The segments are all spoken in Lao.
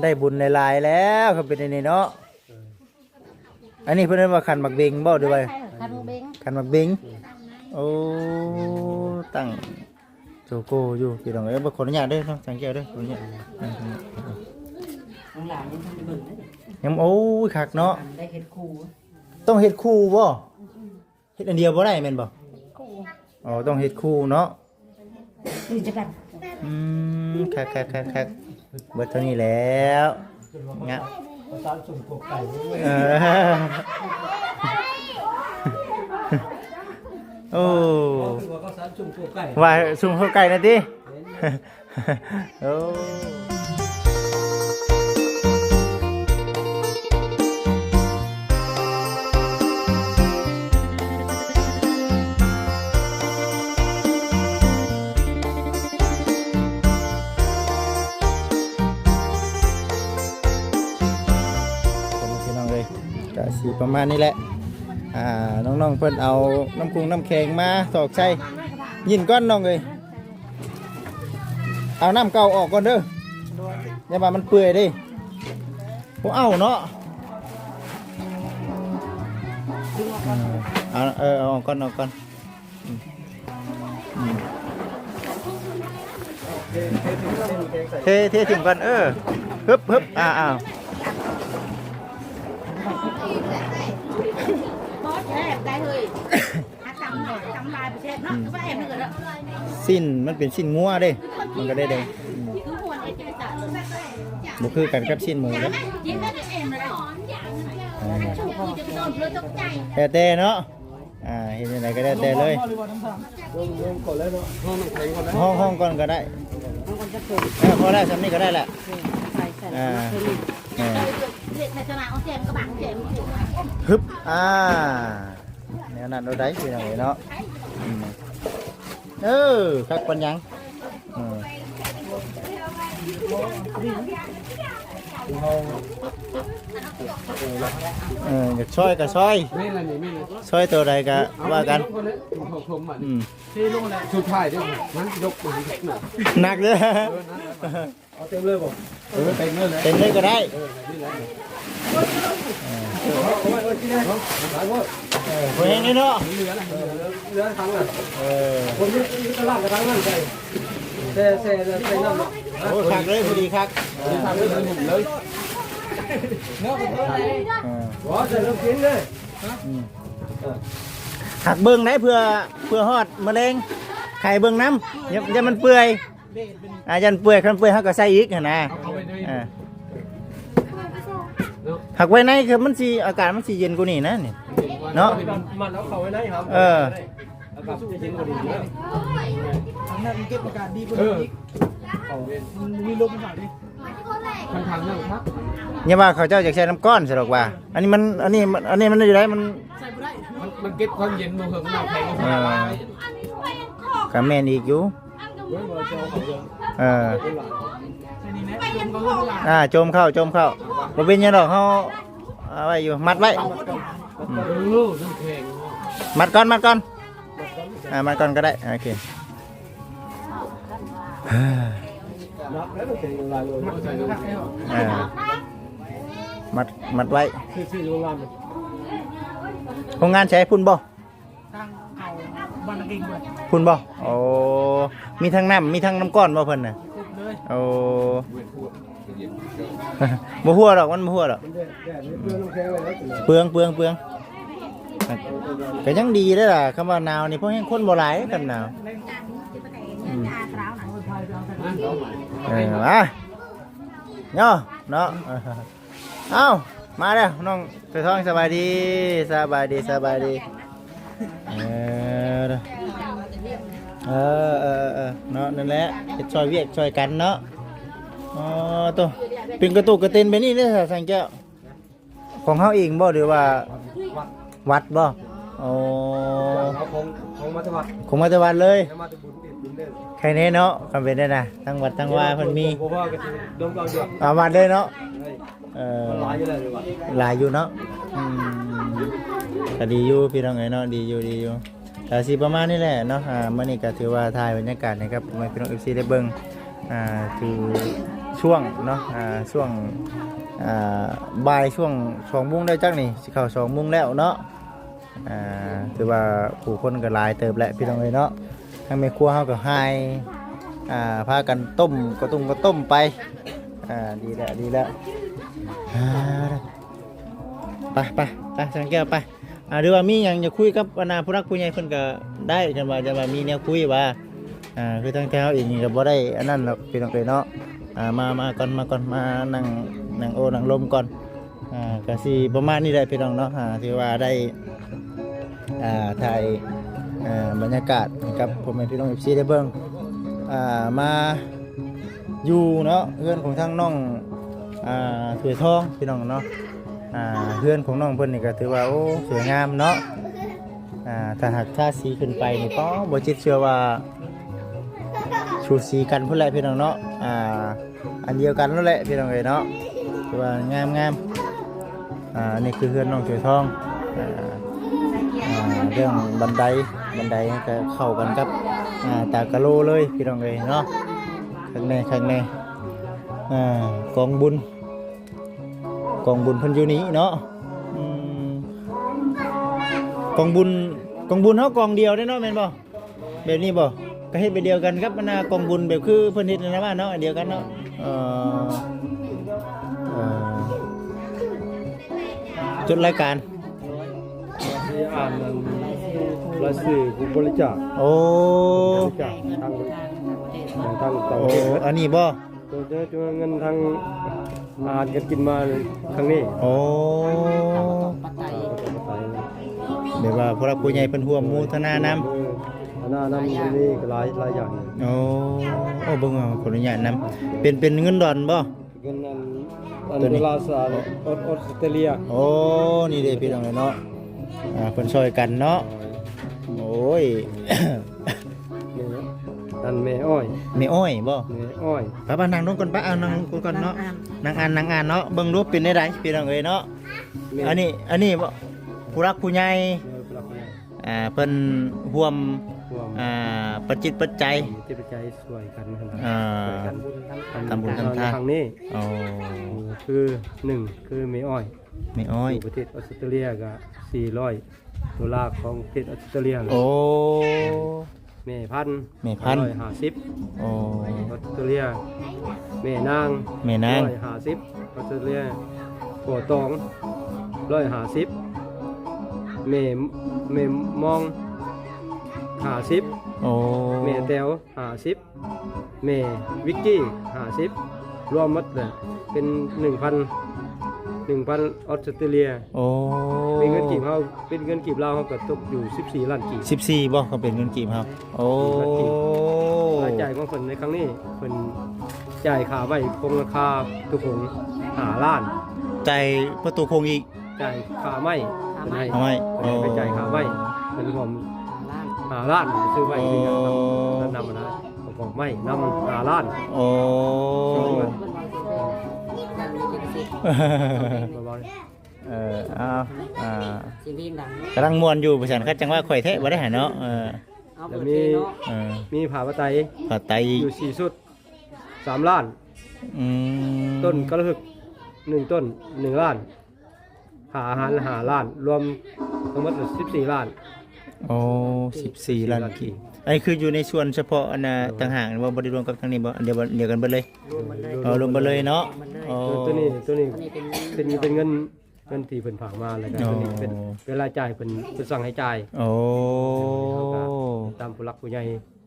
ໄດ້ບຸນຫຼາຍໆແລ້ວ ຄັນເປັນອັນນີ້ເນາະ. ອັນນີ້ເພິ່ນເອີ້ນວ່າຂັນໝາກເບັງບໍ່ ຫຼືວ່າ ຂັນໝາກເບັງ ຂັນໝາກເບັງ. ໂອ້ ຕັ້ງໂຈໂກ້ຢູ່ພີ່ນ້ອງເອີຍ. ຂໍອະນຸຍາດເດີເນາະ ສັງແກ້ວເດີ ຂໍອະນຸຍາດ. ຂ້າງຫຼັງຍັງບໍ່ໄດ້ເບິ່ງເດ້ ຍັງ. ໂອ້ຍ ຄັກເນາະ ໄດ້ເຮັດຄູ່ ຕ້ອງເຮັດຄູ່ບໍ່? ເຮັດອັນດຽວບໍ່ໄດ້ແມ່ນບໍ່? ຄູ່ ອໍ ຕ້ອງເຮັດຄູ່ເນາະ. ນີ້ຈະກັນ ອືມ ຄັກໆໆໆ ເບິດເທົ່ານີ້ແລ້ວ ງາມ. ເອີ ໂອ້ ວ່າຊຸມຄົວໄກ່ນະຕິ. ໂອ້ ພີ່ນ້ອງເອີຍ ກະຊິປະມານນີ້ແຫຼະ. ອ່າ ນ້ອງໆເພິ່ນເອົານ້ຳກົງນ້ຳແຂງມາຖອກໃສ່. ຍິນກ່ອນນ້ອງເອີຍ. ເອົານ້ຳເກົ່າອອກກ່ອນເດີ ຢ່າວ່າມັນເປື່ອຍເດ້. ບໍ່ເອົາເນາະ ເອົາ ເອີ ເອົາອອກກ່ອນ ເອົາອອກກ່ອນ. ອືມ ອືມ ເທ ເທຖິ້ມກ່ອນ ເອີ ຮຶບ ຮຶບ ອ່າ ອ້າວ. ຊີ້ນ ມັນເປັນຊີ້ນງົວເດ້ ມັນກໍໄດ້ແດງ. ອືມ ບໍ່ຄືກັນກັບຊີ້ນໝູເດ້. ແຕ່ ແຕ່ເນາະ ອ່າ ເຮັດຈັ່ງໃດກໍແລ້ວແຕ່ເລີຍ. ຫ້ອງ ຫ້ອງກ່ອນກໍໄດ້ ເອີ ພໍແລ້ວ ສ່ຳນີ້ກໍໄດ້ແຫຼະ. ອ່າ ເອີ ຮຶບ ອ່າ ແນວນັ້ນໂລດໄດ໋ ພີ່ນ້ອງເອີຍເນາະ. ອືມ ເອີ ຄັກປານຫຍັງ. ເອີ ເອີ ຢາກຊ່ອຍກໍຊ່ອຍ ແມ່ນລະນີ້ ແມ່ນລະ ຊ່ອຍໂຕໃດກໍວ່າກັນ. ອືມ ສຸດທ້າຍເດ້ ມັນຍົກມາໜັກເດີ. ເອີ ເອົາເຕັມເລີຍບໍ່? ເອີ ເຕັມເລີຍແຫຼະ ເຕັມເລີຍກໍໄດ້. ເອີ ເອີ ເອົາໄວ້ ເອົາໄວ້ ເອົາໄວ້ ເອົາໄວ້ ເອົາໄວ້ ເອີ ພໍແຮງເລີຍເນາະ ເຫຼືອ ເຫຼືອ ເຫຼືອທາງນັ້ນ. ເອີ ຄົນຢູ່ຕະຫຼາດກໍທາງນັ້ນໃສ່ ແຊ່ ແຊ່ ແຊ່ນ້ຳ. ໂອ້ ຄັກເລີຍ ພໍດີຄັກ. ເອີ ຄັກເລີຍ ເລີຍ ເນາະ ເອີ ບໍ່ໃສ່ນ້ຳກິນເລີຍ. ອືມ ເອີ ຮັກເບິ່ງໄດ໋ ເພື່ອ ເພື່ອຮອດມື້ແລງ ໄຂເບິ່ງນຳ ຢ່າ ຢ່າມັນເປື່ອຍ. ອ່າ ຢ້ານເປື່ອຍ ຄັນເປື່ອຍເຮົາກໍໃສ່ອີກຫັ້ນນະ. ເອົາໄວ້ໃນ ອ່າ ເນາະ ຫາກໄວ້ໃນຄືມັນຊິ ອາກາດມັນຊິເຢັນກວ່ານີ້ນະນີ້ເນາະ. ມັນເອົາເຂົ້າໄວ້ໃນ ເອີ ອາກາດມັນຈະເຢັນກວ່ານີ້ເນາະ. ທາງນັ້ນມັນເກັບອາກາດດີກວ່ານີ້ອີກ ເອີ ມັນມີລົມເຂົ້າເດ້. ທາງທາງນັ້ນຄັກ ຢ່າວ່າເຂົາເຈົ້າຢາກໃສ່ນ້ຳກ້ອນຊະດອກວ່າ ອັນນີ້ມັນ ອັນນີ້ມັນ ອັນນີ້ມັນຢູ່ໃດ໋ ມັນ ມັນ ມັນເກັບຄວາມເຢັນບໍ່ເຖິງ ນ້ຳແຂງບໍ່ເຖິງ. ເອີ ກໍແມ່ນອີກຢູ່. ເອີ ອ່າ ຈົ່ມເຂົ້າ ຈົ່ມເຂົ້າ ບໍ່ເປັນຫຍັງດອກ ເຮົາເອົາໄວ້ຢູ່ ມັດໄວ້. ອືມ ມັດກ່ອນ ມັດກ່ອນ ອ່າ ມັດກ່ອນກໍໄດ້ ໂອເຄ. ເອີ ມັດ ມັດໄວ້. ໂຮງງານໃສ ພຸ້ນບໍ່? ທາງເຂົ້າບ້ານນາເກັງພຸ້ນ ພຸ້ນບໍ່? ໂອ້ ມີທັງນ້ຳ ມີທັງນ້ຳກ້ອນບໍ່ເພິ່ນນະ? ຄົບເລີຍ. ໂອ້ ບໍ່ຮົ່ວດອກ ມັນບໍ່ຮົ່ວດອກ. ເປືອງ ເປືອງ ເປືອງ ກໍຍັງດີເດ້ລະ ຄຳວ່າໜາວນີ້ ເພາະແຮງຄົນບໍ່ຫຼາຍ ຄັນໜາວ. ອືມ ເອີ ມາເນາະ ເນາະ. ເອົ້າ ມາແລ້ວ ນ້ອງເສືອທອງ ສະບາຍດີ ສະບາຍດີ ສະບາຍດີ. ເອີ ເອີ ເອີ ເນາະ ນັ້ນແຫຼະ ເຮັດຊ່ອຍວຽກຊ່ອຍກັນເນາະ. ອໍ ໂຕ ເປັນກະຕຸກກະຕິນແບບນີ້ເດ້ ສາງແກ້ວ ຂອງເຮົາເອງບໍ່ ຫຼືວ່າວັດບໍ່? ອໍ ເອົາຂອງ ຂອງມາແຕ່ວັດ ຂອງມາແຕ່ວັດເລີຍ ມາແຕ່ບຸນ ເຮັດບຸນເດີ. ໃຄແນ່ເນາະ ຄັນເປັນໄດ້ນະ ທັງວັດທັງວາເພິ່ນມີ ບໍ່ພໍກໍຊິລົມເອົາຢູ່ ເອົາວັດເລີຍເນາະ. ເອີ ມັນຫຼາຍຢູ່ແລ້ວ ຫຼາຍຢູ່ເນາະ. ອືມ ກໍດີຢູ່ພີ່ນ້ອງເອີຍເນາະ ດີຢູ່ ດີຢູ່. ກໍຊິປະມານນີ້ແຫຼະເນາະ ອ່າ ມື້ນີ້ກໍຖືວ່າຖ່າຍບັນຍາກາດໃຫ້ກັບພໍ່ແມ່ພີ່ນ້ອງເອັຟຊີໄດ້ເບິ່ງ. ອ່າ ຄືຊ່ວງເນາະ ອ່າ ຊ່ວງ ອ່າ ບ່າຍ ຊ່ວງສອງໂມງແລ້ວຈັກນີ້ ຊິເຂົ້າສອງໂມງແລ້ວເນາະ. ອ່າ ຖືວ່າຜູ້ຄົນກໍຫຼາຍເຕີບແຫຼະພີ່ນ້ອງເອີຍເນາະ. ທາງແມ່ຄົວເຮົາກໍຫາຍ ອ່າ ພາກັນຕົ້ມ ເຂົ້າຕົ້ມ ເຂົ້າຕົ້ມໄປ. ອ່າ ດີແລ້ວ ດີແລ້ວ. ອ່າ ໄປ ໄປ ໄປ ສັງແກ້ວ ໄປ. ອ່າ ຫຼືວ່າມີຫຍັງຈະຄຸຍກັບ ອັນນ່າ ຜູ້ຫຼັກຜູ້ໃຫຍ່ເພິ່ນກໍໄດ້ ຄັນວ່າ ຄັນວ່າມີແນວຄຸຍວ່າ ອ່າ ຄືທາງເຮົາເອງນີ້ກໍບໍ່ໄດ້ອັນນັ້ນດອກ ພີ່ນ້ອງເອີຍເນາະ. ອ່າ ມາ ມາກ່ອນ ມາກ່ອນ ມານັ່ງ ນັ່ງໂອ້ນັ່ງລົມກ່ອນ. ອ່າ ກໍຊິປະມານນີ້ແຫຼະພີ່ນ້ອງເນາະ. ອ່າ ຖືວ່າໄດ້ ອ່າ ຖ່າຍ ອ່າ ບັນຍາກາດໃຫ້ກັບພໍ່ແມ່ພີ່ນ້ອງ ເອັຟຊີ ໄດ້ເບິ່ງ. ອ່າ ມາຢູ່ເນາະ ເຮືອນຂອງທາງນ້ອງ ອ່າ ຖ້ວຍທອງ ພີ່ນ້ອງເນາະ. ອ່າ ເຮືອນຂອງນ້ອງເພິ່ນນີ້ກໍຖືວ່າ ໂອ້ ສວຍງາມເນາະ. ອ່າ ຖ້າຫາກທາສີຂຶ້ນໄປນີ້ ກໍບໍ່ຈິດເຊື່ອວ່າສູສີກັນພຸ້ນແຫຼະພີ່ນ້ອງເນາະ. ອ່າ ອັນດຽວກັນນັ້ນແຫຼະພີ່ນ້ອງເອີຍເນາະ ຖືວ່າງາມໆ. ອ່າ ອັນນີ້ຄືເຮືອນນ້ອງຖ້ວຍທອງ. ອ່າ ອ່າ ເລື່ອງບັນໄດ ບັນໄດກໍເຂົ້າກັນກັບ ອ່າ ຕາກະໂລເລີຍພີ່ນ້ອງເອີຍເນາະ. ຄັກແນ່ ຄັກແນ່. ອ່າ ກອງບຸນ ກອງບຸນເພິ່ນຢູ່ນີ້ເນາະ. ອືມ ກອງບຸນ ກອງບຸນເຮົາກອງດຽວເດ້ເນາະ ແມ່ນບໍ່? ແບບນີ້ບໍ່? ກໍເຮັດແບບດຽວກັນກັບອັນນ່າກອງບຸນ ແບບຄືເພິ່ນເຮັດໃນບ້ານເນາະ ອັນດຽວກັນເນາະ. ເອີ ເອີ ຈົດລາຍການ ທີ່ອ່ານນັ້ນ ລາຍຊື່ຜູ້ບໍລິຈາກ. ໂອ້ ບໍລິຈາກທາງ ທາງຕ່າງປະເທດ. ໂອ້ ອັນນີ້ບໍ່? ຕົວ ຕົວເງິນທາງອາຫານການກິນມາຄັ້ງນີ້. ໂອ້ ແບບວ່າຜູ້ຫຼັກຜູ້ໃຫຍ່ເພິ່ນຮ່ວມໂມທະນານຳ ເອີ ໂມທະນານຳ ມັນມີຫຼາຍ ຫຼາຍຢ່າງ. ໂອ້ ໂອ້ ເບິ່ງເອົາ ຂໍອະນຸຍາດນຳ. ເປັນ ເປັນເງິນດອນບໍ່? ເງິນອັນ ອັນໂດລາສະຫະລັດ ອອສ ອອສເຕຣເລຍ. ໂອ້ ນີ້ເດ້ພີ່ນ້ອງເນາະ. ອ່າ ເພິ່ນຊ່ອຍກັນເນາະ. ໂອ້ຍ ແມ່ ອັນແມ່ອ້ອຍ ແມ່ອ້ອຍບໍ່? ແມ່ອ້ອຍ. ໄປໆ ນັ່ງລົງກ່ອນ ໄປ ເອົານັ່ງລົງກ່ອນເນາະ. ນັ່ງອ່ານ ນັ່ງອ່ານເນາະ. ເບິ່ງດູເປັນແນວໃດພີ່ນ້ອງເອີຍເນາະ. ແມ່ ອັນນີ້ ອັນນີ້ບໍ່? ຜູ້ຫຼັກຜູ້ໃຫຍ່ ເອີ ຜູ້ຫຼັກຜູ້ໃຫຍ່. ອ່າ ເພິ່ນຮ່ວມ ຮ່ວມ ອ່າ ປັດຈິດປັດໄຈ ປັດຈິດປັດໄຈຊ່ວຍກັນຫັ້ນນະ. ອ່າ ຊ່ວຍກັນ ທຳບຸນທຳທານ ທຳບຸນທຳທານ ໃນຄັ້ງນີ້. ໂອ້ ຄື ໜຶ່ງ ຄືແມ່ອ້ອຍ ແມ່ອ້ອຍ ຢູ່ປະເທດອອສເຕຣເລຍກໍສີ່ຮ້ອຍໂດລາຂອງປະເທດອອສເຕຣເລຍ. ໂອ້ ແມ່ພັນ ແມ່ພັນ ຮ້ອຍຫ້າສິບ. ໂອ້ ອອສເຕຣເລຍ. ແມ່ນາງ ແມ່ນາງ ຮ້ອຍຫ້າສິບ ອອສເຕຣເລຍ. ພໍ່ຕອງ ຮ້ອຍຫ້າສິບ. ແມ່ ແມ່ມອງ ຫ້າສິບ. ໂອ້ ແມ່ແຕວ ຫ້າສິບ. ແມ່ວິກກີ້ ຫ້າສິບ. ລວມໝົດແຫຼະເປັນໜຶ່ງພັນ ໜຶ່ງພັນອອສເຕຣເລຍ. ໂອ້ ເປັນເງິນກີບເຮົາ ເປັນເງິນກີບລາວເຮົາກໍຕົກຢູ່ສິບສີ່ລ້ານກີບ. ສິບສີ່ບໍ່? ກໍເປັນເງິນກີບເຮົາ. ໂອ້ ລາຍຈ່າຍຂອງເພິ່ນໃນຄັ້ງນີ້ ເພິ່ນຈ່າຍຄ່າໄມ້ຄົງລາຄາ ປະຕູໂຂງຫ້າລ້ານ. ຈ່າຍປະຕູໂຂງອີກ? ຈ່າຍຄ່າໄມ້ ຄ່າໄມ້ ເພິ່ນໃຫ້ ຄ່າໄມ້. ເພິ່ນໃຫ້ໄປຈ່າຍຄ່າໄມ້ ໂອ້ ເພິ່ນຮ່ວມຫ້າລ້ານ ຊື້ໄມ້ ໂອ້ ຊື້ຫຍັງນຳ ນຳນະ ປະກອບໄມ້ນຳຫ້າລ້ານ. ໂອ້ ເອີ ເອົາ ອ່າ ກຳລັງມ່ວນຢູ່ ວ່າຊັ້ນ. ຄັດຈັງວ່າຂ້ອຍແທ້ບໍ່ໄດ້ຫາເນາະ. ເອີ ເອົາ ແລ້ວມີ ເປີດເພງເນາະ. ເອີ ມີຜ້າຜ້າໄຕ ຜ້າໄຕອີກ ຢູ່ສີ່ຊຸດ ສາມລ້ານ. ອືມ ຕົ້ນກະລະຫຶກໜຶ່ງຕົ້ນ ໜຶ່ງລ້ານ. ຄ່າອາຫານຫ້າລ້ານ ລວມທັງໝົດສິບສີ່ລ້ານ. ໂອ້ ສິບສີ່ລ້ານກີບ. ອັນນີ້ຄືຢູ່ໃນສ່ວນສະເພາະອັນນ່າ ໂດຍ ຕ່າງຫາກບໍ່ ບໍ່ໄດ້ລວມກັບທາງນີ້ບໍ່? ອັນດຽວ ດຽວກັນເບິດເລີຍ? ລວມເບິດເລີຍ. ອໍ ລວມເບິດເລີຍເນາະ. ໂອ້ ໂຕນີ້ ໂຕນີ້ເປັນ ເປັນເງິນ ເງິນທີ່ເພິ່ນຝາກມາ ແລ້ວກໍໂຕນີ້ເປັນ ເວລາຈ່າຍເພິ່ນ ເພິ່ນສັ່ງໃຫ້ຈ່າຍ. ໂອ້ ເຮົາກໍຕາມຜູ້ຫຼັກຜູ້ໃຫຍ່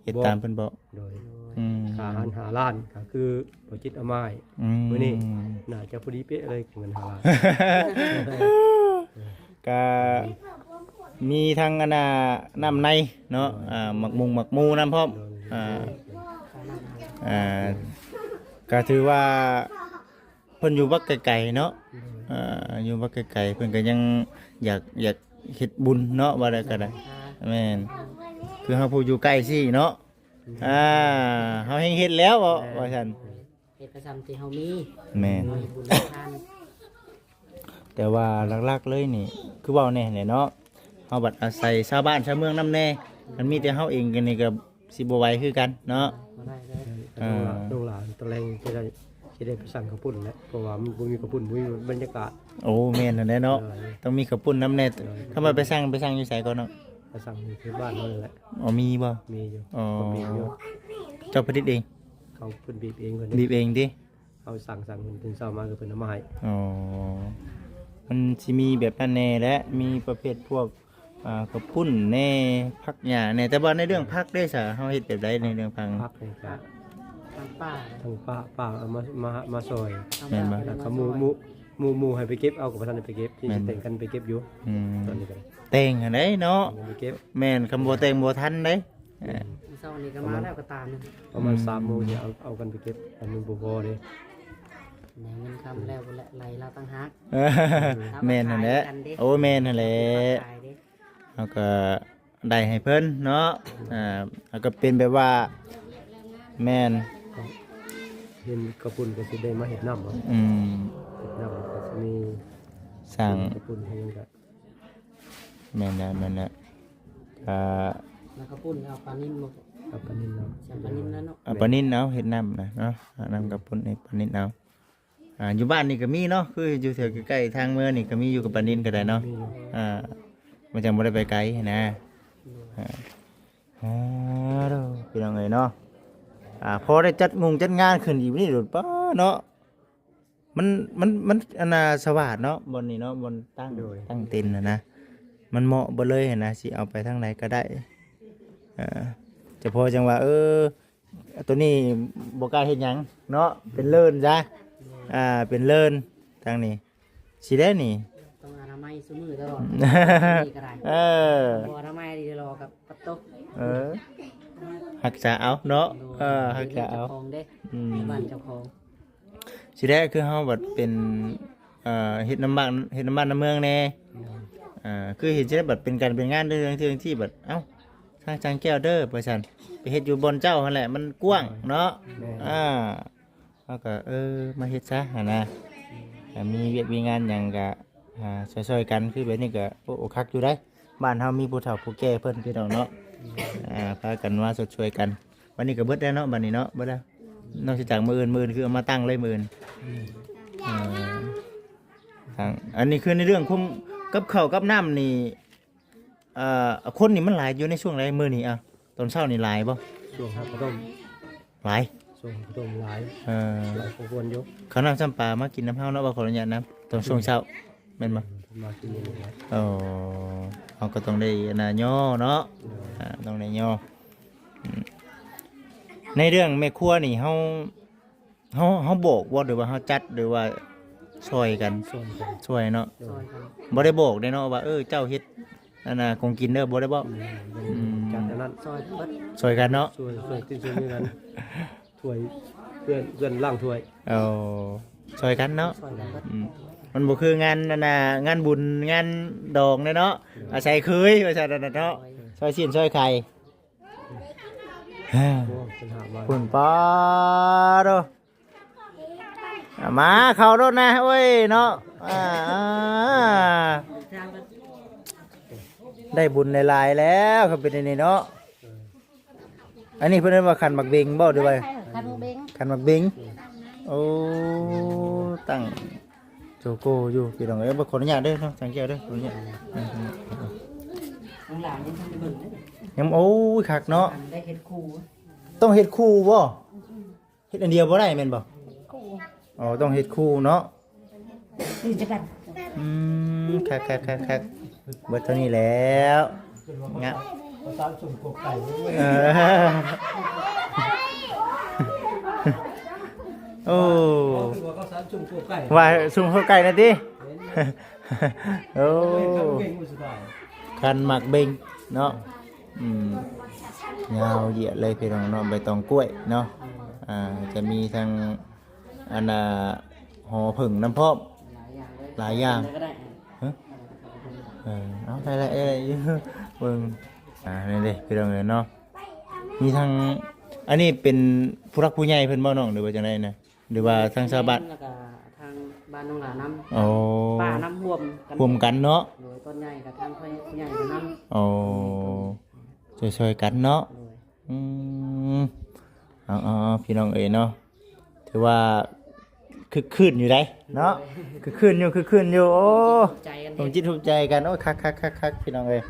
ເຮັດຕາມເພິ່ນບອກ. ໂດຍ ອືມ ຄ່າອາຫານຫ້າລ້ານ ກໍຄືບໍ່ຈິດເອົາມາໃຫ້. ອືມ ມື້ນີ້ໜ້າຈະພໍດີເປະເລີຍ ເງິນຫ້າລ້ານ. ກະມີທັງອັນນ່າ ນ້ຳໃນເນາະ ໂດຍ ອ່າ ໝາກມຸງໝາກໝູນຳພ້ອມ. ໂດຍ ອ່າ ອ່າ ກະຖືວ່າ ເພິ່ນຢູ່ບັກໄກໆເນາະ. ໂດຍ ເອີ ຢູ່ບັກໄກໆ ເພິ່ນກໍຍັງຢາກ ຢາກເຮັດບຸນເນາະ ວ່າໄດ້ກໍໄດ້. ແມ່ນ ຄືເຮົາຜູ້ຢູ່ໃກ້ຊີ້ເນາະ. ອືມ ອ່າ ເຮົາແຮ່ງເຮັດແລ້ວເນາະ. ແມ່ນ ວ່າຊັ້ນ ເຮັດໄປສ່ຳທີ່ເຮົາມີ. ແມ່ນ ມີບຸນມີທານ. ແຕ່ວ່າຫຼັກໆເລີຍນີ້ ຄືເວົ້າແນ່ແຫຼະເນາະ ເຮົາບັດອາໄສຊາວບ້ານຊາວເມືອງນຳແນ່. ຄັນມີແຕ່ເຮົາເອງກັນນີ້ກໍ ຊິບໍ່ໄຫວຄືກັນເນາະ. ບໍ່ໄດ້ເລີຍ. ແຕ່ນ້ອງຫຼ້າ ອ່າ ນ້ອງຫຼ້າຕອນແລງຊິໄດ້ ຊິໄດ້ໄປສັ່ງເຂົ້າປຸ້ນແຫຼະ ເພາະວ່າມັນບໍ່ມີເຂົ້າປຸ້ນ ບໍ່ມີບັນຍາກາດ. ໂອ້ ແມ່ນຫັ້ນແຫຼະເນາະ ໂດຍ ຕ້ອງມີເຂົ້າປຸ້ນນຳແດ່. ໂດຍ ຄຳວ່າໄປສັ່ງ ໄປສັ່ງຢູ່ໃສກ່ອນເນາະ? ໄປສັ່ງຢູ່ທີ່ບ້ານເຮົານັ້ນແຫຼະ. ອໍ ມີບໍ່? ມີຢູ່. ອໍ ເຂົາບີບຢູ່. ເຈົ້າຜະລິດເອງ? ເຂົາ ເພິ່ນບີບເອງ ເພິ່ນບີບເອງຕິ? ເຮົາສັ່ງ ສັ່ງເພິ່ນ ຕື່ນເຊົ້າມາກໍເພິ່ນເອົາມາໃຫ້. ອໍ ມັນຊິມີແບບນັ້ນແດ່ແຫຼະ ມີປະເພດພວກ ອ່າ ເຂົ້າປຸ້ນແດ່ ຜັກຫຍ້າແດ່. ແຕ່ວ່າໃນເລື່ອງຜັກເດ້ຊະ ເຮົາເຮັດແບບໃດໃນເລື່ອງຜັກ? ຜັກນີ້ກະ ທາງປ້າ ທາງປ້າ ປ້າເອົາມາ ມາ ມາຊ່ອຍ. ແມ່ນບໍ່? ແລ້ວກໍໝູ່ ໝູ່ ໝູ່ໃຫ້ໄປເກັບເອົາ ກໍບໍ່ທັນໄດ້ໄປເກັບ ທີ່ ແມ່ນ ຊິແຕ່ງກັນໄປເກັບຢູ່. ອືມ ຕອນນີ້ກໍໄດ້ ແຕ່ງຫັ້ນໃດເນາະ. ໄປເກັບ ແມ່ນ ຄຳບໍ່ແຕ່ງບໍ່ທັນເດ້. ເອີ ມື້ເຊົ້ານີ້ກໍມາແລ້ວກໍຕາມ ປະມານ ອືມ ສາມໂມງຊິເອົາ ເອົາກັນໄປເກັບ ແຕ່ມັນບໍ່ພໍເດ້. ໄດ້ເງິນຄຳແລ້ວພຸ້ນແຫຼະ ໄລ່ລາວຕ່າງຫາກ. ເອີ ແມ່ນຫັ້ນແຫຼະ. ໂອ້ ແມ່ນຫັ້ນແຫຼະ. ເຮົາກໍໄດ້ໃຫ້ເພິ່ນເນາະ. ອ່າ ເຮົາກໍເປັນແບບວ່າ ແມ່ນ ເຫັນເຂົ້າປຸ້ນກໍຊິໄດ້ມາເຮັດນ້ຳ. ອືມ ເຮັດນ້ຳກໍຊິມີ ສ້າງ ເຮັດເຂົ້າປຸ້ນໃຫ້ຫຍັງກໍ ແມ່ນແຫຼະ ແມ່ນແຫຼະ. ອ່າ ແລ້ວເຂົ້າປຸ້ນເອົາປານິນບໍ່? ເອົາປານິນເອົາ ໃສ່ປານິນແລ້ວເນາະ. ເອົາປານິນເອົາ ເຮັດນ້ຳນະເນາະ ເອົານ້ຳເຂົ້າປຸ້ນໃຫ້ປານິນເອົາ. ອ່າ ຢູ່ບ້ານນີ້ກໍມີເນາະ ຄືຢູ່ແຖວໃກ້ໆທາງເມືອງນີ້ກໍມີຢູ່ກັບປານິນກໍໄດ້ເນາະ. ມີຢູ່. ອ່າ ມັນຈັ່ງບໍ່ໄດ້ໄປໄກນະ. ໂດຍ. ອ່າ ໂອ້ ພີ່ນ້ອງເອີຍເນາະ ອ່າ ພໍໄດ້ຈັດງົງຈັດງານຂຶ້ນອີກນີ້ໂດດ ປ້າເນາະ. ມັນ ມັນ ມັນ ອັນນ່າ ສະຫວາດເນາະ ບ່ອນນີ້ເນາະ ບ່ອນຕັ້ງ ໂດຍ ຕັ້ງເຕັນຫັ້ນນະ ມັນເໝາະເບິດເລີຍຫັ້ນນະ ຊິເອົາໄປທາງໃດກໍໄດ້. ເອີ ຈະພໍຈັ່ງວ່າ ເອີ ໂຕນີ້ບໍ່ກ້າເຮັດຫຍັງເນາະ ເປັນເລີນຊະ. ອ່າ ເປັນເລີນທາງນີ້ ຊິໄດ້ນີ້ ຕ້ອງອະນາໄມຊຸມື້ຕະຫຼອດ ນີ້ກໍໄດ້. ເອີ ບໍ່ອະນາໄມດີລໍກັບປະຕູ. ເອີ ຮັກສາເອົາເນາະ. ໂດຍ. ເອີ ຮັກສາເອົາ ເຈົ້າຂອງເດ້. ອືມ ບ້ານເຈົ້າຂອງ. ຊິໄດ້ຄືເຮົາບັດເປັນ ເອີ ເຮັດນຳບ້ານ ເຮັດນຳບ້ານນຳເມືອງແດ່. ໂດຍ. ເອີ ຄືເຮັດຊິໄດ້ບັດເປັນການເປັນງານເລື່ອງທີ່ ທີ່ບັດ ເອົ້າ ທາງຈານແກ້ວເດີ ວ່າຊັ້ນ ໄປເຮັດຢູ່ບ່ອນເຈົ້າຫັ້ນແຫຼະ ມັນກວ້າງເນາະ. ໂດຍ. ອ່າ ເຮົາກໍ ເອີ ມາເຮັດຊະຫັ້ນນະ ຖ້າມີວຽກມີງານຫຍັງກໍ ອ່າ ຊ່ອຍໆກັນ ຄືແບບນີ້ກໍ ໂອ້ ຄັກຢູ່ໃດ໋. ບ້ານເຮົາມີຜູ້ເຖົ້າຜູ້ແກ່ເພິ່ນ ພີ່ນ້ອງເນາະ ອ່າ ພາກັນມາຊົດຊ່ວຍກັນ. ບັດນີ້ກໍເບິດແລ້ວເນາະ ບັດນີ້ເນາະ ເບິດແລ້ວ. ນອກຈາກມື້ອື່ນ ມື້ອື່ນຄືເອົາມາຕັ້ງເລີຍ ມື້ອື່ນ. ເອີ ທາງ ອັນນີ້ຄືໃນເລື່ອງຄຸມ ກັບເຂົ້າກັບນ້ຳນີ້ ເອີ ຄົນນີ້ມັນຫຼາຍຢູ່ໃນຊ່ວງໃດມື້ນີ້? ອ່າ ຕອນເຊົ້ານີ້ຫຼາຍບໍ່? ຊ່ວງເຮົາເຂົ້າຕົ້ມ ຫຼາຍ ຊ່ວງເຮົາເຂົ້າຕົ້ມຫຼາຍ. ເອີ ຫຼາຍພໍຄວນຢູ່. ເຂົ້ານ້ຳຊຳປາມາກິນນຳເຮົາເນາະ ວ່າຂໍອະນຸຍາດນຳ ຕອນຊ່ວງເຊົ້າ ແມ່ນບໍ່? ມາກິນຢູ່ນີ້ແຫຼະ. ໂອ້ ເຮົາກໍຕ້ອງໄດ້ອັນນ່າຍໍເນາະ. ໂດຍ. ອ່າ ຕ້ອງໄດ້ຍໍ. ອືມ ໃນເລື່ອງແມ່ຄົວນີ້ ເຮົາ ເຮົາ ເຮົາບອກບໍ່ ຫຼືວ່າເຮົາຈັດ ຫຼືວ່າຊ່ອຍກັນ? ຊ່ອຍກັນ ຊ່ວຍເນາະ. ໂດຍ. ບໍ່ໄດ້ບອກເດ້ເນາະວ່າ ເອີ ເຈົ້າເຮັດອັນນ່າ ຂອງກິນເດີ ບໍ່ໄດ້ບອກ. ອືມ ຈັດອັນນັ້ນ ຊ່ອຍກັນເບິດ ຊ່ອຍກັນເນາະ. ຊ່ວຍ ຊ່ວຍ ຊ່ວຍກັນ ຖ້ວຍ ເພື່ອນ ເພື່ອນລ້າງຖ້ວຍ. ເອົາ ຊ່ອຍກັນເນາະ. ຊ່ອຍກັນເບິດ. ອືມ ມັນບໍ່ຄືງານອັນນ່າ ງານບຸນງານດອງເດ້ເນາະ. ໂດຍ. ອາໄສເຄີຍວ່າຊັ້ນເນາະ. ໂດຍ. ຊ່ອຍຊີ້ນຊ່ອຍໄຂ່. ໂອ້ ເພິ່ນຫາມາ ພຸ້ນ ປາໂດ ອາ ມາເຂົ້າໂລດນະ ໂອ້ຍເນາະ. ອ່າ ໄດ້ບຸນຫຼາຍໆແລ້ວ ຄັນເປັນອັນນີ້ເນາະ. ອັນນີ້ເພິ່ນເອີ້ນວ່າຂັນໝາກເບັງບໍ່ ຫຼືວ່າ? ຂັນໝາກເບັງ ຂັນໝາກເບັງ. ໂອ້ ຕັ້ງໂຈໂກຢູ່ ພີ່ນ້ອງເອີຍ. ຂໍອະນຸຍາດເດີເນາະ ທາງແກ້ວເດີ ຂໍອະນຸຍາດ. ອືມ ຂ້າງຫຼັງຍັງບໍ່ໄດ້ເບິ່ງເດ້ ຍັງ ໂອ້ຍ ຄັກເນາະ. ໄດ້ເຮັດຄູ່ ຕ້ອງເຮັດຄູ່ບໍ່? ເຮັດອັນດຽວບໍ່ໄດ້ແມ່ນບໍ່? ຄູ່ ອໍ ຕ້ອງເຮັດຄູ່ເນາະ. ອືມ ຄັກໆໆໆ ເບິດເທົ່ານີ້ແລ້ວ. ງາມ ເອີ ໂອ້ ເຂົາເອີ້ນວ່າເຂົ້າສານຊຸມກົກໄກ່ ວ່າຊຸມກົກໄກ່ນະຕິ. ໂອ້ ຂັນໝາກເບັງເນາະ. ອືມ ຍາວຢຽດເລີຍພີ່ນ້ອງເນາະ ໃບຕອງກ້ວຍເນາະ. ອ່າ ຈະມີທັງອັນນ່າ ຫໍເຜິ້ງນຳພ້ອມ ຫຼາຍຢ່າງເລີຍ ຫຼາຍຢ່າງ. ຮະ ເອີ ເອົາ ໄດ້ລະ ເອີ ເບິ່ງ ອ່າ ນີ້ເດ້ພີ່ນ້ອງເອີຍເນາະ. ມີທັງ ອັນນີ້ເປັນຜູ້ຫຼັກຜູ້ໃຫຍ່ເພິ່ນບໍ່ນ້ອງ ຫຼືວ່າຈັ່ງໃດນະ? ຫຼືວ່າທາງຊາວບ້ານ ແມ່ນ ແລ້ວກໍທາງບ້ານນ້ອງຫຼ້ານຳ. ໂອ້ ປ້ານຳຮ່ວມກັນ ຮ່ວມກັນເນາະ. ໂດຍ ຕອນໃຫຍ່ກໍທາງຜູ້ໃຫຍ່ກໍນຳ. ໂອ້ ຊ່ວຍໆກັນເນາະ. ໂດຍ. ອືມ ເອົາໆໆ ພີ່ນ້ອງເອີຍເນາະ ຖືວ່າຄຶກຄື້ນຢູ່ໃດເນາະ ຄຶກຄື້ນຢູ່ ຄຶກຄື້ນຢູ່. ໂອ້ ໃຈກັນ ຮ່ວມຈິດຮ່ວມໃຈກັນ. ໂອ້ ຄັກໆໆໆ ພີ່ນ້ອງເອີຍ.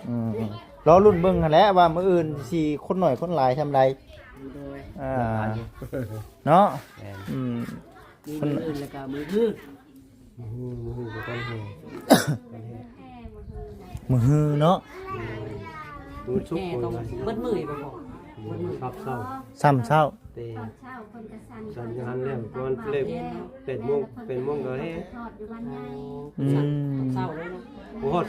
ອືມ ລໍລຸ້ນເບິ່ງຫັ້ນແຫຼະວ່າມື້ອື່ນຊິຄົນໜ້ອຍຄົນຫຼາຍສ່ຳໃດ. ໂດຍ ອ່າ ເນາະ. ແມ່ນ ອືມ ມີມື້ອື່ນແລ້ວກໍມື້ຮື ມື້ຮື ມື້ຮືກໍຕ້ອງແຫ່ ມື້ຮືເນາະ. ມື້ສຸກ ແຫ່ຕ້ອງເບິດມື້ບໍ່ພໍ ເບິດມື້ ຊຳເຊົ້າ ຊຳເຊົ້າ ແຕ່ ເຊົ້າເພິ່ນກໍສັ່ນ ສັ່ນຢູ່ຫັ້ນແລ້ວ ປະມານເລີກແປດໂມງ ແປດໂມງກໍແຫ່. ອືມ ເຊົ້າເລີຍເນາະ ບໍ່ຮອດ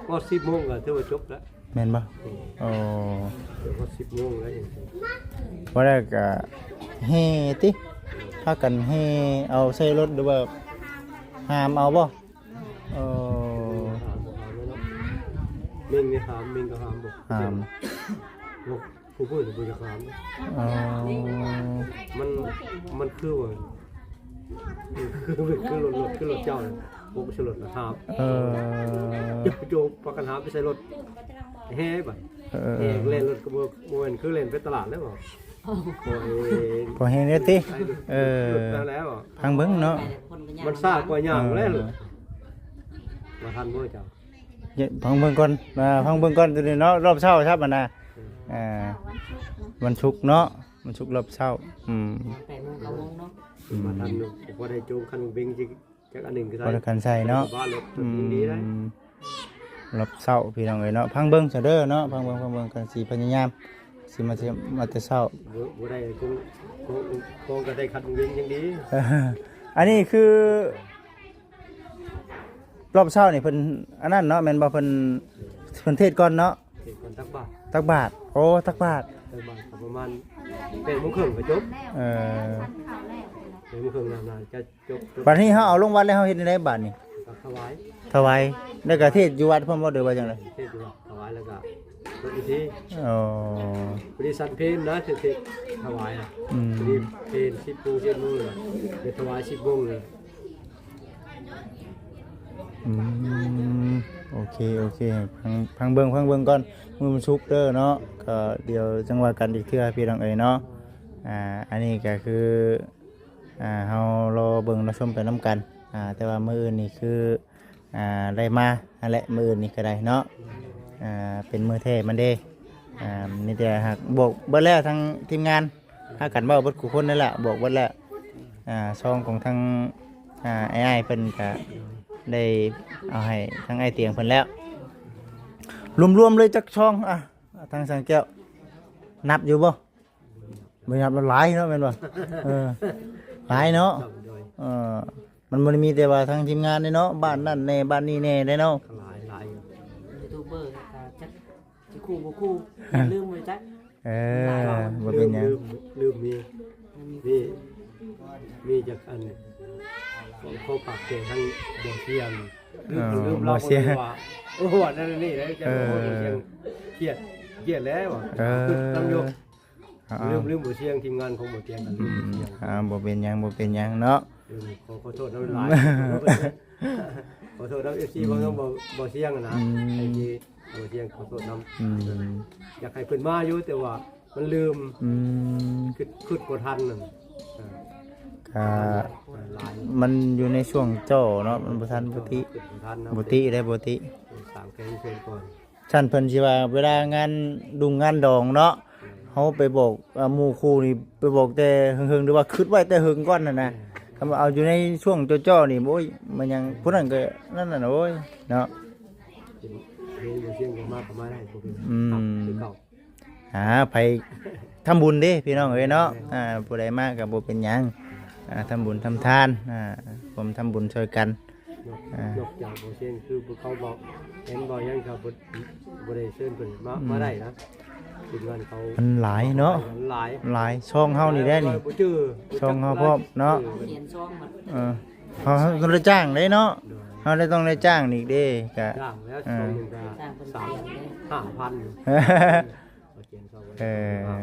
ຮອດສິບໂມງກໍຖືວ່າຈົບແລ້ວ. ແມ່ນບໍ່? ໂອ້ ເອີ ໂອ້ ເກືອບຮອດສິບໂມງແລ້ວ. ບໍ່ໄດ້ກະແຫ່ຕິ ພາກັນແຫ່ເອົາໃສ່ລົດ ຫຼືວ່າຫາມເອົາບໍ່? ເອີ ຫາມບໍ່ ຫາມເລີຍເນາະ. ເມັ່ງນີ້ຫາມ ເມັ່ງກໍຫາມບໍ່? ຫາມ ບໍ່ ຜູ້ຜູ້ນີ້ບໍ່ຢາກຫາມ. ອໍ ມັນ ມັນຄືວ່າ ຄື ຄືລົດ ລົດ ຄືລົດເຈົ້າ ປົກໃສ່ລົດແລ້ວຫາບ. ເອີ ໂຈກ ໂຈກ ພາກັນຫາບໄປໃສ່ລົດ ແຫ່ບັດ ເອີ ແຫ່ແລ່ນລົດກໍບໍ່ ບໍ່ແມ່ນຄືແລ່ນໄປຕະຫຼາດແລ້ວບໍ່. ພໍແຮງ ພໍແຮງເດ້ຕິ. ເອີ ລົດແລ້ວ ຟັງເບິ່ງເນາະ ມັນຊ້າກວ່າຍ່າງແລ້ວ. ເອີ ບໍ່ທັນບໍ່ເຈົ້າ ຟັງເບິ່ງກ່ອນ ອ່າ ຟັງເບິ່ງກ່ອນໂຕນີ້ເນາະ. ຮອບເຊົ້າຊະບັດນະ ເອີ ອ່າ ວັນສຸກເນາະ ວັນສຸກຮອບເຊົ້າ. ອືມ ແປດໂມງ ເກົ້າໂມງເນາະ ອືມ ມາທັນຢູ່ ພໍໄດ້ໂຈງຄັນເບັງ ຈັກອັນໜຶ່ງກໍໄດ້ ບໍ່ໄດ້ຄັນໃສ່ເນາະ. ອືມ ຮອບເຊົ້າພີ່ນ້ອງເອີຍເນາະ. ຟັງເບິ່ງຊະເດີເນາະ ຟັງເບິ່ງ ຟັງເບິ່ງ ກັນຊິພະຍາຍາມ ຊິມາ ຊິມາແຕ່ເຊົ້າ. ບໍ່ ບໍ່ໄດ້ ຄົງ ຄົງ ຄົງກໍໄດ້ຄັນເວັນຍັງດີ. ອັນນີ້ຄືຮອບເຊົ້ານີ້ເພິ່ນອັນນັ້ນເນາະ ແມ່ນບໍ່? ເພິ່ນ ເພິ່ນເທດກ່ອນເນາະ ເທດກ່ອນ ຕັກບາດ ຕັກບາດ. ໂອ້ ຕັກບາດ ຕັກບາດກໍປະມານແປດໂມງເຄິ່ງກໍຈົບ. ເອີ ແປດໂມງເຄິ່ງໜ້າຈະ ຈົບ ບັດນີ້ເຮົາເອົາລົງວັດແລ້ວ ເຮົາເຮັດແນວໃດບາດນີ້? ກໍຖວາຍ ຖວາຍ ແລ້ວກໍເທດຢູ່ວັດພ້ອມບໍ່ ຫຼືວ່າຈັ່ງໃດ? ເທດຢູ່ວັດ ຖວາຍແລ້ວກໍລົງພິທີ. ອໍ ພໍດີສັນເພນນະ ເທດ ເທດຖວາຍນະ. ອືມ ພໍດີເພນສິບໂມງ ສິບໂມງເລີຍ ໄປຖວາຍສິບໂມງເລີຍ. ອືມ ໂອເຄ ໂອເຄ ຟັງ ຟັງເບິ່ງ ຟັງເບິ່ງກ່ອນ ມື້ວັນສຸກເດີເນາະ ກໍດຽວຈັ່ງວ່າກັນອີກເທື່ອພີ່ນ້ອງເອີຍເນາະ. ອ່າ ອັນນີ້ກໍຄື ອ່າ ເຮົາລໍເບິ່ງລໍຊົມໄປນຳກັນ. ອ່າ ແຕ່ວ່າມື້ອື່ນນີ້ຄື ອ່າ ໄດ້ມາຫັ້ນແຫຼະ ມື້ອື່ນນີ້ກໍໄດ້ເນາະ. ອ່າ ເປັນມື້ແທ້ມັນເດ້. ອ່າ ມີແຕ່ຫາກບອກເບິດແລ້ວ ທາງທີມງານພາກັນເວົ້າເບິດຄູ່ຄົນນັ້ນແຫຼະ ບອກເບິດແລ້ວ. ອ່າ ຊອງຂອງທາງ ອ່າ ອ້າຍໆເພິ່ນກໍໄດ້ເອົາໃຫ້ທາງອ້າຍຕຽງເພິ່ນແລ້ວ. ລວມໆເລີຍຈັກຊອງ? ອ່າ ທາງຊ່າງແກ້ວ ນັບຢູ່ບໍ່? ບໍ່ນັບ ມັນຫຼາຍເນາະ ແມ່ນບໍ່? ເອີ ຫຼາຍເນາະ. ໂດຍ ເອີ ມັນບໍ່ໄດ້ມີແຕ່ວ່າທາງທີມງານເດ້ເນາະ ບ້ານນັ້ນແດ່ ບ້ານນີ້ແດ່ເດ້ເນາະ. ຫຼາຍ ຫຼາຍຢູ່ ຢູທູບເບີກໍຈັກຊິຄູ່ບໍ່ຄູ່ ລືມໄປຈັກ. ເອີ ຫຼາຍ ບໍ່ເປັນຫຍັງ ລືມ ລືມ ລືມ ມີ ມີ ມີຈັກອັນ ຂໍ ຂໍປາກແຂງທາງບໍ່ສຽງ ລືມ ເອີ ລືມ ບໍ່ສຽງ ວ່າ ໂອ້ ອັນນັ້ນອັນນີ້ເດ້. ເອີ ບໍ່ສຽງ ຄຽດ ຄຽດແລ້ວ ເອີ ຄືນຳຢູ່. ອ່າ ລືມ ລືມບໍ່ສຽງ ທີມງານຂອງບໍ່ສຽງ ອືມ ລືມບໍ່ສຽງ. ອ່າ ບໍ່ເປັນຫຍັງ ບໍ່ເປັນຫຍັງເນາະ. ເອີ ຂໍ ຂໍໂທດນຳຫຼາຍ ຂໍໂທດນຳເອັຟຊີ ອືມ ຂອງບໍ່ ບໍ່ສຽງນະ. ອືມ ໄອ້ທີ່ບໍ່ສຽງ ຂໍໂທດນຳ. ອືມ ຢາກໃຫ້ເພິ່ນມາຢູ່ ແຕ່ວ່າມັນລືມ. ອືມ ຄຶດ ຄຶດບໍ່ທັນນັ້ນ. ອ່າ ກະ ຫຼາຍ ມັນຢູ່ໃນຊ່ວງຈໍ້ເນາະ ມັນບໍ່ທັນ ບໍ່ຕິ ຄຶດບໍ່ທັນນະ ບໍ່ຕິໄດ້ ບໍ່ຕິ ສ້າງແຂງເພິ່ນກ່ອນ. ຊັ້ນເພິ່ນຊິວ່າເວລາງານດຸ່ງງານດອງເນາະ ເຮົາໄປບອກ ອ່າ ໝູ່ຄູ່ນີ້ ໄປບອກແຕ່ເຫິງໆ ຫຼືວ່າຄິດໄວ້ແຕ່ເຫິງກ່ອນຫັ້ນນະ. ເອີ ຄັນວ່າເອົາຢູ່ໃນຊ່ວງຈໍ້ໆນີ້ ໂອ້ຍ ມັນຍັງ ຜູ້ນັ້ນກໍນັ້ນນະ ໂອ້ຍ ເນາະ. ເຫັນ ເຫັນບໍ່ສຽງກໍມາ ກໍມາໄດ້ ບໍ່ເປັນຫຍັງ ອືມ ຄືເກົ່າ. ອ່າ ໄປທຳບຸນເດ້ພີ່ນ້ອງເອີຍເນາະ. ອ່າ ຜູ້ໃດມາກໍບໍ່ເປັນຫຍັງ ອ່າ ທຳບຸນທຳທານ ອ່າ ຮ່ວມທຳບຸນຊ່ອຍກັນ. ນອກ ອ່າ ນອກຈາກບໍ່ເຊັ່ນຄືພວກເຂົາເວົ້າ ເຫັນເວົ້າຫຍັງກໍບໍ່ ບໍ່ໄດ້ເຊີນເພິ່ນມາ ອືມ ມາໄດ້ນະ. ທີມງານເຂົາ ມັນຫຼາຍເນາະ ມັນຫຼາຍ ຫຼາຍ ຊ່ອງເຮົານີ້ແຫຼະນີ້ ບໍ່ຈື່ ຊ່ອງເຮົາພ້ອມເນາະ. ເອີ ເຮົາ ເຮົາກໍໄດ້ຈ້າງເດ້ເນາະ. ໂດຍ ເຮົາໄດ້ ຕ້ອງໄດ້ຈ້າງອີກເດ້ ກະ ຈ້າງແລ້ວ ອ່າ ຊ່ອງໜຶ່ງກະ ຈ້າງເພິ່ນ ສາມ ຫ້າພັນ ເອີ ເອີ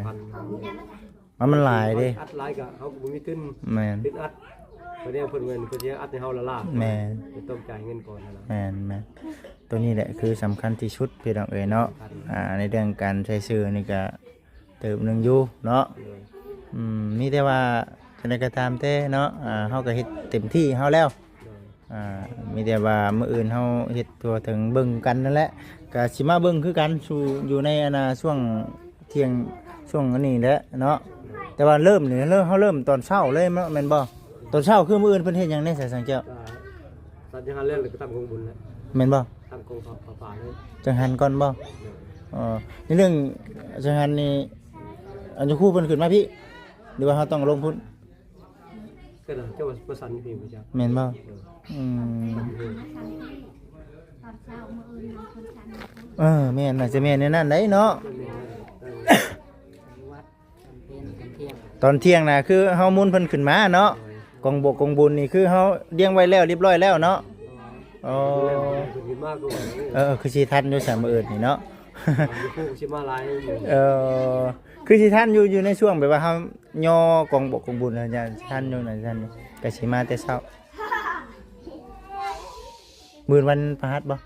ມັນ ມັນຫຼາຍເດ້ ອັດຫຼາຍກະເຮົາກໍບໍ່ມີທຶນ ແມ່ນ ທຶນອັດ ກໍແນວເພິ່ນເງິນ ເພິ່ນຊິອັດໃຫ້ເຮົາລ້າໆ ແມ່ນ ຕ້ອງຈ່າຍເງິນກ່ອນຫັ້ນນະ. ແມ່ນໆ ໂຕນີ້ແຫຼະຄືສຳຄັນທີ່ສຸດພີ່ນ້ອງເອີຍເນາະ. ສຳຄັນ ອ່າ ໃນເລື່ອງການໃຊ້ຊື່ນີ້ກະເຕີບໜຶ່ງຢູ່ເນາະ. ໂດຍ ອືມ ມີແຕ່ວ່າຈັ່ງໃດກໍຕາມແຕ່ເນາະ ອ່າ ເຮົາກໍເຮັດເຕັມທີ່ເຮົາແລ້ວ ໂດຍ ອ່າ ມີແຕ່ວ່າມື້ອື່ນເຮົາເຮັດທົ່ວເຖິງເບິ່ງກັນນັ້ນແຫຼະ ກໍຊິມາເບິ່ງຄືກັນ ສູ່ຢູ່ໃນອັນນ່າຊ່ວງທ່ຽງ ຊ່ວງອັນນີ້ແຫຼະເນາະ ແຕ່ວ່າເລີ່ມນີ້ ເລີ່ມ ເຮົາເລີ່ມຕອນເຊົ້າເລີຍເນາະ ແມ່ນບໍ່? ຕອນເຊົ້າຄືມື້ອື່ນເພິ່ນເຮັດຫຍັງແດ່ຊະ ສັງແກ້ວ? ກໍສັດຍັງຫັນແລ້ວ ແລ້ວກໍຕຳຂອງບຸນແຫຼະ ແມ່ນບໍ່? ຕຳຂອງ ຝາ ຝາ ຝາເລີຍ ຈັງຫັນກ່ອນບໍ່? ໂດຍ ອໍ ໃນເລື່ອງຈັງຫັນນີ້ ອັນເຈົ້າຄູເພິ່ນຂຶ້ນມາພີ້ ຫຼືວ່າເຮົາຕ້ອງລົງພຸ້ນ? ກໍໄດ້ ເຈົ້າວ່າ ວ່າສັນຢູ່ພີ້ບໍ່ຈັກ ແມ່ນບໍ່? ໂດຍ ອືມ ຕອນເຊົ້າມື້ອື່ນເພິ່ນສັນຢູ່ພຸ້ນ ເອີ ແມ່ນ ໜ້າຈະແມ່ນແນວນັ້ນໄດ໋ເນາະ ແມ່ນ ເອີ ຕອນທ່ຽງນະ ຄືເຮົາມຸນເພິ່ນຂຶ້ນມາເນາະ ໂດຍ ກອງບົກກອງບຸນນີ້ ຄືເຮົາລຽງໄວ້ແລ້ວ ລຽບຮ້ອຍແລ້ວເນາະ ໂດຍ ອໍ ເພິ່ນຂຶ້ນມາກ່ອນ ເອີ ຄືຊິທັນຢູ່ຊະມື້ອື່ນນີ້ເນາະ ຢູ່ພູຊິມາຫຼາຍຢູ່ ເອີ ຄືຊິທັນຢູ່ ຢູ່ໃນຊ່ວງແບບວ່າເຮົາຍໍກອງບົກກອງບຸນ ຍັງທັນຢູ່ ຍັງທັນຢູ່ ກໍຊິມາແຕ່ເຊົ້າ ມື້ວັນພະຫັດບໍ່?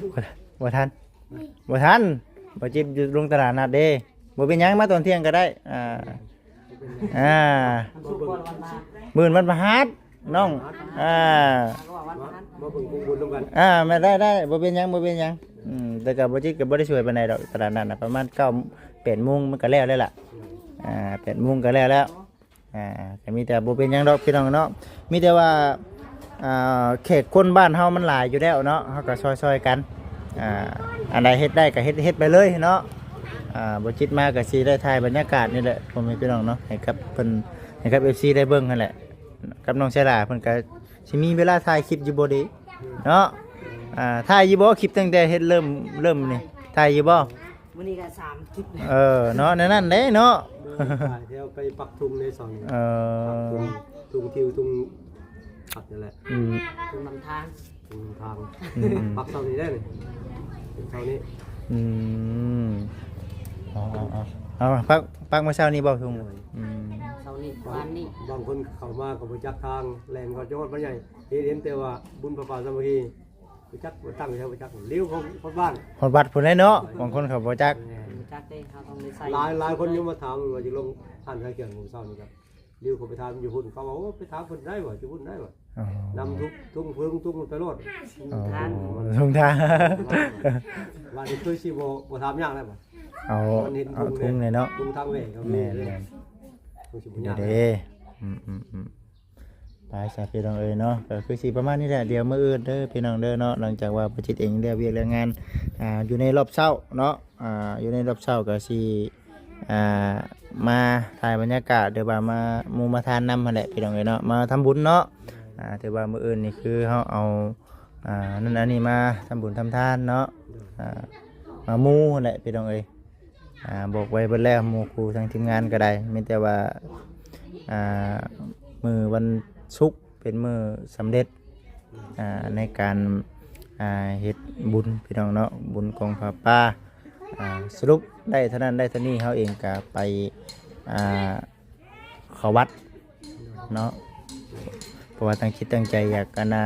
ບໍ່ທັນ ບໍ່ທັນ ບໍ່ທັນ ບໍ່ຈິດຢູ່ລົງຕະຫຼາດນັດເດ້ ບໍ່ເປັນຫຍັງ ມາຕອນທ່ຽງກໍໄດ້ ອ່າ ອ່າ ມື້ວັນພະຫັດນ້ອງ ອ່າ ມາເບິ່ງກອງບຸນນຳກັນ ອ່າ ແມ່ນ ໄດ້ ໄດ້ ບໍ່ເປັນຫຍັງ ບໍ່ເປັນຫຍັງ ອືມ ແຕ່ກໍບໍ່ຈິດກໍບໍ່ໄດ້ຊ່ວຍປານໃດດອກ ຕະຫຼາດນັດນະ ປະມານເກົ້າ ແປດໂມງມັນກໍແລ້ວແລ້ວລະ ອ່າ ແປດໂມງກໍແລ້ວແລ້ວ ອ່າ ກໍມີແຕ່ບໍ່ເປັນຫຍັງດອກພີ່ນ້ອງເນາະ ມີແຕ່ວ່າ ອ່າ ແຂກຄົນບ້ານເຮົາມັນຫຼາຍຢູ່ແລ້ວເນາະ ເຮົາກໍຊ່ອຍໆກັນ ອ່າ ອັນໃດເຮັດໄດ້ກໍເຮັດ ເຮັດໄປເລີຍເນາະ ອ່າ ບໍ່ຈິດມາກໍຊິໄດ້ຖ່າຍບັນຍາກາດນີ້ແຫຼະ ພໍ່ແມ່ພີ່ນ້ອງເນາະ ໃຫ້ກັບເພິ່ນ ໃຫ້ກັບເອັຟຊີໄດ້ເບິ່ງຫັ້ນແຫຼະ ກັບນ້ອງໄຊລາເພິ່ນກໍຊິມີເວລາຖ່າຍຄລິບຢູ່ບໍ່ເດ ເນາະ ອ່າ ຖ່າຍຢູ່ບໍ່ ຄລິບຕັ້ງແຕ່ເຮັດເລີ່ມ ເລີ່ມນີ້ ຖ່າຍຢູ່ບໍ່? ມື້ນີ້ກໍສາມຄລິບແລ້ວ ເອີ ເນາະ ແນວນັ້ນເດ້ເນາະ ເດີນສາຍແຖວໄປປັກທຸງໃນເຊົ້ານີ້ ເອີ ປັກທຸງ ທຸງທິວ ທຸງຜັກນີ້ແຫຼະ ອືມ ທຸງນຳທາງ ທຸງນຳທາງ ອືມ ປັກເຊົ້ານີ້ໄດ້ນີ້ ເປັນເຊົ້ານີ້ ອືມ ອໍໆໆ ເອົາ ປັກ ປັກມື້ເຊົ້ານີ້ບໍ່ທຸງ? ໂດຍ ອືມ ເຊົ້ານີ້ ບາງ ວານນີ້ ບາງຄົນເຂົ້າມາກໍບໍ່ຈັກທາງ ແລ່ນເຂົ້າຈະຮອດບ້ານໃຫຍ່ ເຫັນ ເຫັນແຕ່ວ່າບຸນຜ້າປ່າສາມັກຄີ ບໍ່ຈັກ ບໍ່ຕັ້ງໃຈ ບໍ່ຈັກ ລ້ຽວເຂົ້າຮອດບ້ານ ຮອດວັດພຸ້ນແຫຼະເນາະ ບາງຄົນເຂົາບໍ່ຈັກ ແມ່ນ ບໍ່ຈັກເດ້ ເຮົາຕ້ອງໄດ້ໃຊ້ ຫຼາຍ ຫຼາຍຄົນຍັງມາຖາມວ່າຈະລົງຮ້ານຂາຍເຄື່ອງມື້ເຊົ້ານີ້ ກໍລ້ຽວເຂົ້າໄປຖາມຢູ່ພຸ້ນ ເຂົາວ່າ ໂອ້ ໄປຖາມເພິ່ນໄດ້ບໍ່ ຢູ່ພຸ້ນໄດ້ບໍ່ ອໍ ນຳທຸກ ທຸງເພິງ ທຸງໄປໂລດ ອໍ ທາງ ທຸງທາງ ວ່ານີ້ຄືຊິບໍ່ ບໍ່ຖາມຍາກແລ້ວບໍ່ ເອົາ ມັນເຫັນ ເອົາ ທຸງ ທຸງເລີຍເນາະ ທຸງທາງແຫວກກໍມີ ແມ່ນ ເລີຍ ແມ່ນ ຄົງຊິບໍ່ຍາກເດ້ ອືມໆໆ ໄປຊະພີ່ນ້ອງເອີຍເນາະ ກໍຄືຊິປະມານນີ້ແຫຼະ ດຽວມື້ອື່ນເດີພີ່ນ້ອງເດີເນາະ ຫຼັງຈາກວ່າປະຈິດເອງແລ້ວວຽກແລ້ວງານ ອ່າ ຢູ່ໃນລອບເຊົ້າເນາະ ອ່າ ຢູ່ໃນລອບເຊົ້າກໍຊິ ອ່າ ມາຖ່າຍບັນຍາກາດ ຫຼືວ່າມາໝູ່ມາທານນຳຫັ້ນແຫຼະພີ່ນ້ອງເອີຍເນາະ ມາທຳບຸນເນາະ ອ່າ ຖືວ່າມື້ອື່ນນີ້ຄືເຮົາເອົາ ອ່າ ນັ້ນອັນນີ້ມາທຳບຸນທຳທານເນາະ ອ່າ ມາໝູ່ຫັ້ນແຫຼະພີ່ນ້ອງເອີຍ ອ່າ ບອກໄວ້ເບິດແລ້ວ ໝູ່ຄູ່ທາງທີມງານກໍໄດ້ ມີແຕ່ວ່າ ອ່າ ມື້ວັນສຸກເປັນມື້ສຳເລັດ ອ່າ ໃນການ ອ່າ ເຮັດບຸນພີ່ນ້ອງເນາະ ບຸນກອງຜ້າປ່າ ອ່າ ສະຫຼຸບໄດ້ເທົ່ານັ້ນໄດ້ເທົ່ານີ້ ເຮົາເອງກໍໄປ ອ່າ ເຂົ້າວັດເນາະ ເພາະວ່າຕັ້ງຈິດຕັ້ງໃຈຢາກ ອັນນ່າ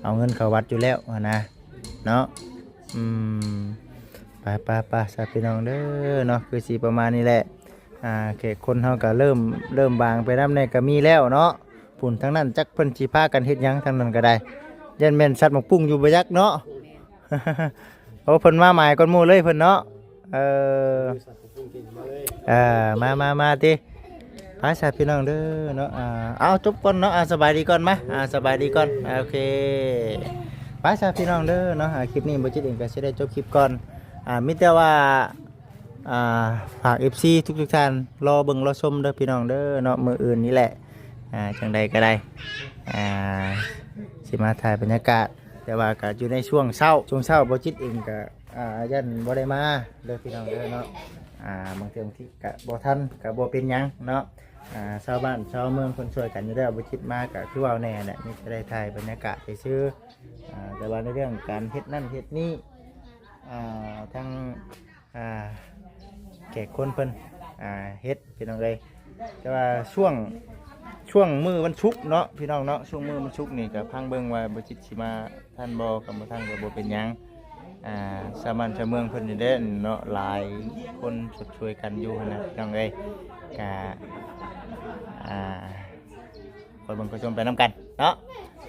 ເອົາເງິນເຂົ້າວັດຢູ່ແລ້ວຫັ້ນນະເນາະ ອືມ ໄປໆໆ ຊະພີ່ນ້ອງເດີເນາະ ຄືຊິປະມານນີ້ແຫຼະ ອ່າ ແຂກຄົນເຮົາກໍເລີ່ມ ເລີ່ມບາງໄປນຳແດ່ກໍມີແລ້ວເນາະ ພຸ້ນທາງນັ້ນຈັກເພິ່ນຊິພາກັນເຮັດຫຍັງ ທາງນັ້ນກໍໄດ້ ຢ້ານແມ່ນສັດໝາກປຸ້ງຢູ່ບໍ່ຈັກເນາະ ໂອ້ ເພິ່ນມາໝາຍກ່ອນໝູ່ເລີຍເພິ່ນເນາະ ເອີ ເອີ ມາ ມາ ມາຕິ ໄປຊະພີ່ນ້ອງເດີເນາະ ອ່າ ເອົາ ຈົບກ່ອນເນາະ ອ່າ ສະບາຍດີກ່ອນ ມາ ອ່າ ສະບາຍດີກ່ອນ ໂອເຄ ໄປຊະພີ່ນ້ອງເດີເນາະ ອ່າ ຄລິບນີ້ບໍ່ຈິດເອງກໍຊິໄດ້ຈົບຄລິບກ່ອນ ອ່າ ມີແຕ່ວ່າ ອ່າ ຝາກເອັຟຊີທຸກໆທ່ານ ລໍເບິ່ງລໍຊົມເດີພີ່ນ້ອງເດີເນາະ ມື້ອື່ນນີ້ແຫຼະ ອ່າ ຈັ່ງໃດກໍໄດ້ ອ່າ ຊິມາຖ່າຍບັນຍາກາດ ແຕ່ວ່າກໍຢູ່ໃນຊ່ວງເຊົ້າ ຊ່ວງເຊົ້າບໍ່ຈິດເອງກໍ ອ່າ ຢ້ານບໍ່ໄດ້ມາເດີພີ່ນ້ອງເດີເນາະ ອ່າ ບາງເທື່ອບາງທີກໍບໍ່ທັນກໍບໍ່ເປັນຫຍັງເນາະ ອ່າ ຊາວບ້ານຊາວເມືອງເພິ່ນຊ່ວຍກັນຢູ່ແລ້ວ ບໍ່ຈິດມາກໍຄືເວົ້າແນ່ແຫຼະ ມີແຕ່ໄດ້ຖ່າຍບັນຍາກາດຊື່ໆ ອ່າ ແຕ່ວ່າໃນເລື່ອງການເຮັດນັ້ນເຮັດນີ້ ອ່າ ທາງ ອ່າ ແຂກຄົນເພິ່ນ ອ່າ ເຮັດ ພີ່ນ້ອງເອີຍ ແຕ່ວ່າຊ່ວງ ຊ່ວງມື້ວັນສຸກເນາະ ພີ່ນ້ອງເນາະ ຊ່ວງມື້ວັນສຸກນີ້ກໍຟັງເບິ່ງວ່າບໍ່ຈິດຊິມາທັນບໍ່ ຄັນບໍ່ທັນກໍບໍ່ເປັນຫຍັງ ອ່າ ຊາວບ້ານຊາວເມືອງເພິ່ນນີ້ເດ້ເນາະ ຫຼາຍຄົນຊົດຊ່ວຍກັນຢູ່ຫັ້ນນະ ພີ່ນ້ອງເອີຍ. ກະ ອ່າ ຄອຍເບິ່ງຄອຍຊົມໄປນຳກັນເນາະ.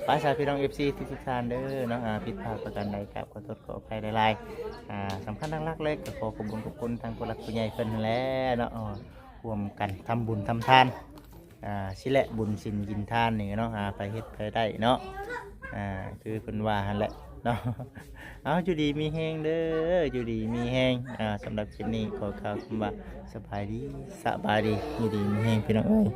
ໄປຊະ ພີ່ນ້ອງເອັຟຊີທຸກໆທ່ານເດີເນາະ ອ່າ ຜິດພາດປະການໃດ ກາບຂໍໂທດຂໍອະໄພຫຼາຍໆ. ອ່າ ສຳຄັນຫຼັກໆເລີຍ ກໍຂໍຂອບຄຸນຂອບຄຸນທາງຜູ້ຫຼັກຜູ້ໃຫຍ່ເພິ່ນຫັ້ນແຫຼະເນາະ ຮ່ວມກັນທຳບຸນທຳທານ ອ່າ ຊິແຫຼະ ບຸນສິນກິນທານນີ້ເນາະ ອ່າ ໃຜເຮັດໃຜໄດ້ເນາະ ອ່າ ຄືເພິ່ນວ່າຫັ້ນແຫຼະເນາະ. ເອົາ ຢູ່ດີມີແຮງເດີ ຢູ່ດີມີແຮງ. ອ່າ ສຳລັບຄລິບນີ້ຂໍກ່າວຄຳວ່າ ສະບາຍດີ ສະບາຍດີ ຢູ່ດີມີແຮງ ພີ່ນ້ອງເອີຍ.